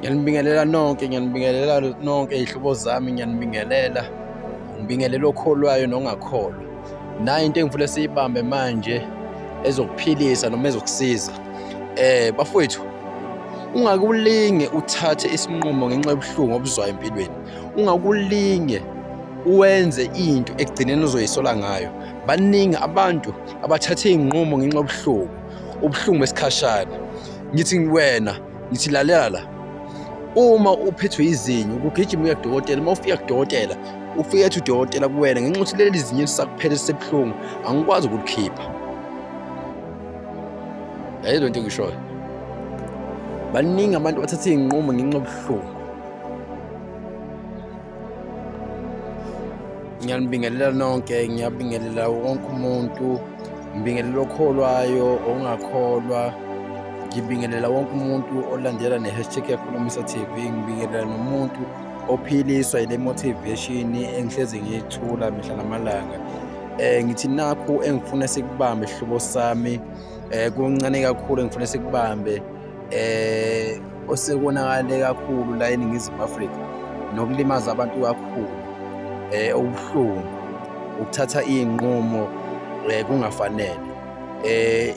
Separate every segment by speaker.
Speaker 1: Ngiyanibingelela nonke, ngiyanibingelela nonke iy'hlobo zami, ngiyanibingelela. Ngibingelela okholwayo nongakholwa. Nayi into engifuna siyibambe manje ezokuphilisa noma ezokusiza. Bafowethu, ungakulinge uthathe isinqumo ngenxa yobuhlungu obuzwayo empilweni. Ungakulinge uwenze into ekugcineni ozoyisola ngayo. Baningi abantu abathathe iy'nqumo ngenxa yobuhlungu, ubuhlungu besikhashana. Ngithi wena, ngithi lalela la. Uma uphethwe izinyo ukugijima uya kudokotela, uma ufika kudokotela ufike ethi udokotela kuwena ngenxa yokuthi leli zinyo lisakuphele lisebuhlungu, angikwazi ukulikhipha. Yayi lento engishoyo. Baningi abantu abathatha iy'nqumo ngenxa yobuhlungu. Ngiyanibingelela nonke, ngiyabingelela wonke umuntu, ngibingelela okholwayo, ongakholwa, ngibingelela wonke umuntu olandela ne-hashtag yakhulumisa TV, ngibingelela nomuntu ophiliswa yile motivation engihlezi ngiyithula mihla namalanga. Ngithi nakhu engifuna sikubambe sihlobo sami, kuncane kakhulu engifuna sikubambe. Osekonakale kakhulu la eNingizimu Afrika nokulimaza abantu kakhulu, okubuhlungu ukuthatha iy'nqumo kungafanele.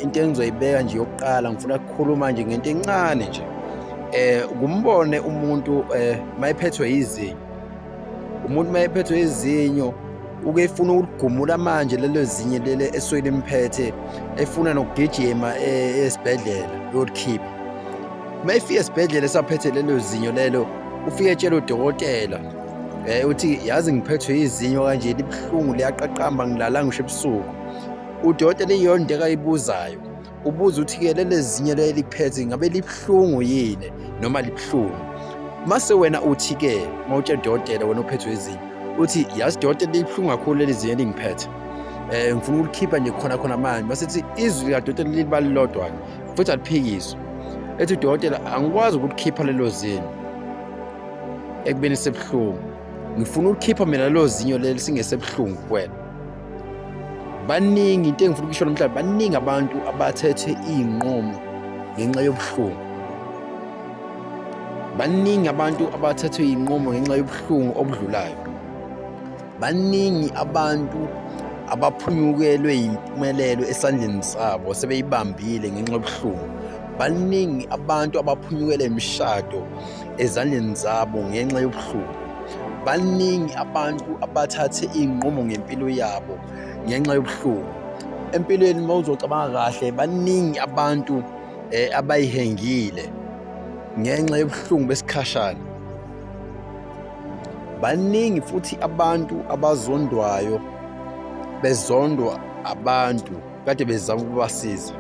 Speaker 1: Into engizoyibeka nje yokuqala, ngifuna ukukhuluma nje ngento encane nje. Ukumbone umuntu uma ephethwe yizinyo, umuntu uma ephethwe izinyo uke efuna ukuligumula manje lelo zinyo leli esuke limphethe, efuna nokugijima esibhedlela uyolikhipha. Uma efika esibhedlela esaphethe lelo zinyo lelo, ufike etshela udokotela uthi yazi ngiphethwe izinyo kanje libuhlungu liyaqaqamba ngilala ngisho ebusuku. Udokotela iyona into ekayibuzayo, ubuza ukuthi-ke leli zinyo leli likuphethe ngabe libuhlungu yini noma libuhlungu. Mase wena uthi-ke uma utshela udokotela wena uphethwe izinyo, uthi yazi dokotela libuhlungu kakhulu leli zinyo elingiphethe, ngifuna ukulikhipha nje khona khona manje. Mase ethi izwi likadokotela liba lilodwa-ke futhi aliphikiswa. Ethi udokotela angikwazi ukulikhipha lelo zinyo ekubeni sebuhlungu, ngifuna ukulikhipha mina lelo zinyo leli singesebuhlungu kuwena. Baningi, into engifuna ukusho namhlanje, baningi abantu abathethe iy'nqumo ngenxa yobuhlungu. Baningi abantu abathethe iy'nqumo ngenxa yobuhlungu obudlulayo. Baningi abantu abaphunyukelwe yimpumelelo esandleni sabo sebeyibambile ngenxa yobuhlungu. Baningi abantu abaphunyukelwe imishado ezandleni zabo ngenxa yobuhlungu. Baningi abantu abathathe iy'nqumo ngempilo yabo ngenxa yobuhlungu. Empilweni uma uzocabanga kahle, baningi abantu abayihengile ngenxa yobuhlungu besikhashana. Baningi futhi abantu abazondwayo, bezondwa abantu kade bezama ukubasiza.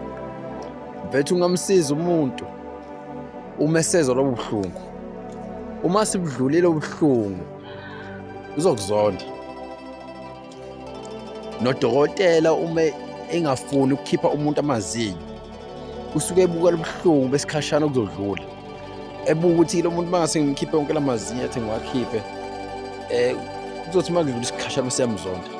Speaker 1: Mfethu, ungamsiza umuntu uma esezwa lobo buhlungu. Uma sibudlulile ubuhlungu uzokuzonda. Nodokotela uma engafuni ukukhipha umuntu amazinyo, usuke ebuka lobuhlungu besikhashana okuzodlula, ebuka ukuthi lo muntu mangase ngimkhiphe wonke lamazinyo athi ngiwakhiphe, kuzothi uma kudlula isikhashana siyamzonda.